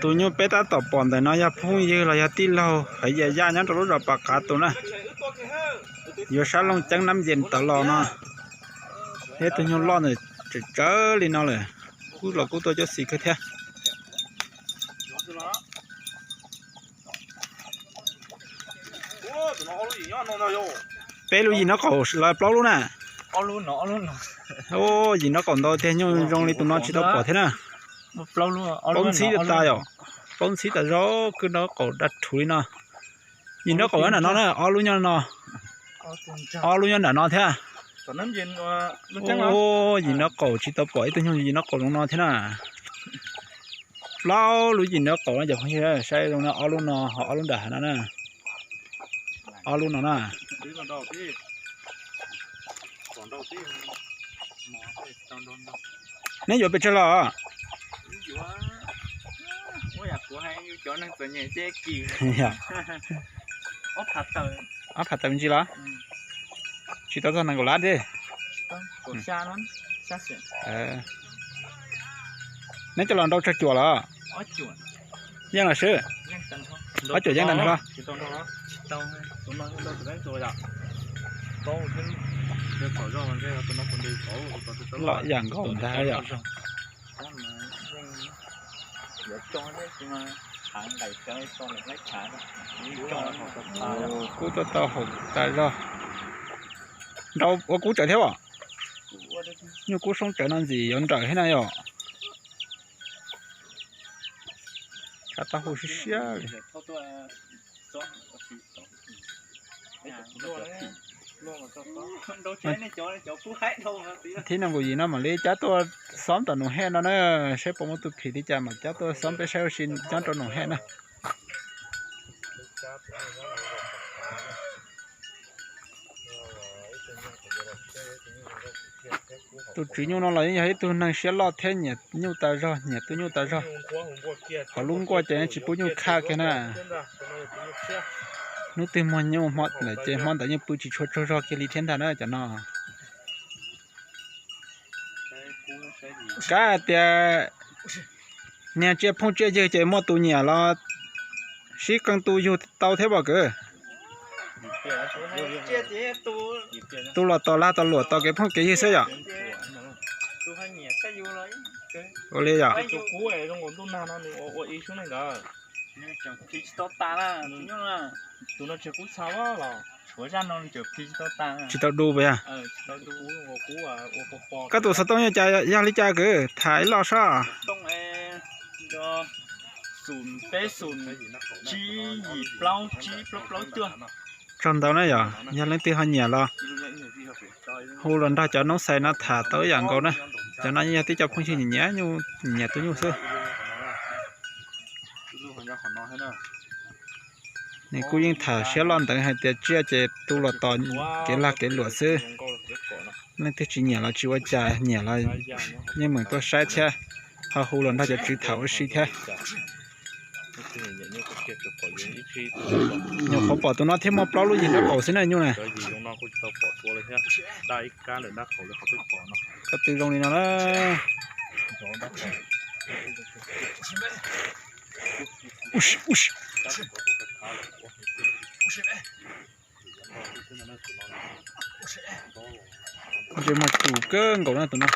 Tus nyuj peb tab tom pom ntawm no yog phooj ywg los yog tij laug Haiv Yaj Yaj nyob rau lub zos Pas Qav Tus na. Yuav sab Looj Ceeb Nab Yes tod los no. Thiab tus nyuj loj ntawm tsawv tsawv li no lawm, kub los kub tuaj cuab xis kawg thiab. Peb lub yim nraub qaum los plaub lub na? Yim nraub qaum ntau tiag, nyuj zoo li tus no tsis tau pom thiab na. Plaub ntxhib tas yom, plaub ntxhib tas zog, kwj nraub qaum daj rhuv li no. Yim nraub qaum nyob nram no na, ob lub nyob no. Ob lub nyob nram no thiab. Yim nraub qaum tsis tau pom ib tug nyuj yim nraub qaum zoo no thiab na. Plaub lub yim nraub qaum no cov phooj ywg, saib zoo na, ob lub no ho ob lub nram hav no na. Ob lub no na. Neb yuav pes tsawg los? Ob phav tawm me ntsis los? Tsis tau txog nees nkaum lab dej. Neb coj los nrau tsawg cuam los? Yeej los sib? Ob cuam yeej tag nrho los? Loj yam nkaus ntag yom. Kub tuaj tau haum tas zog. Nrau ua kub tsawv thiab os. Nyuj kub soob tsawv no ntxim yuav nrawm thiab na yom. Tshav taub hau siab siab li. Thib nees nkaum yim no mam li cab tuaj xob tom Noom Hej no na, saib puas muaj tus phim li cas mam cab tuaj xob peb saib ua si nyob rau Noom Hej na. Tus tswv nyuj no los yeej yog ib tug neeg siab loj thiab nyiam nyuj tas zog, nyiam tua nyuj tas zog. Qhov lub nkuaj ces tsis pub nyuj khaj kiag na. Hnub twg muag nyuj hmo lawm ces hmo ntawd yeej pw tsis tshua tsaug zog kiag li thiab ntag na cov no. Kav hais tias niag tsiaj phooj tsiaj ywg ces muaj tus nyiam los sib qee tu yug tau thiab pom kwv. Tu los tos lag tos luam tos kev phooj kev ywg xwb yom. Ua li yom. Tsis tau du puas yog? Koj tus xov tooj yog cas, yog li cas kwv tham ib los soj? Tsaug ntau na yom, yog leej twg ho nyiam los hu los nrog cov noob xais no tham tau ib yam nkaus na. Cov no yeej yog tib co phooj ywg nyiam, nyiam tua nyuj xwb. Nws kuj yeej tham siab loj ntev hais tias tsiaj ces tu los tos kev lag kev luam xwb. Leej twg tsis nyiam los tsis ua cas, nyiam los yeej meem tuaj saib thiab, ho hu los nrog cov tswv tham ua si thiab. Nyuam qhuav pom tus no thiab muaj plaub lub yim nraub qaum xwb na nyuj na. Koj tw zoo li no na. Ntsej muag tus kawg nkaus na tus no.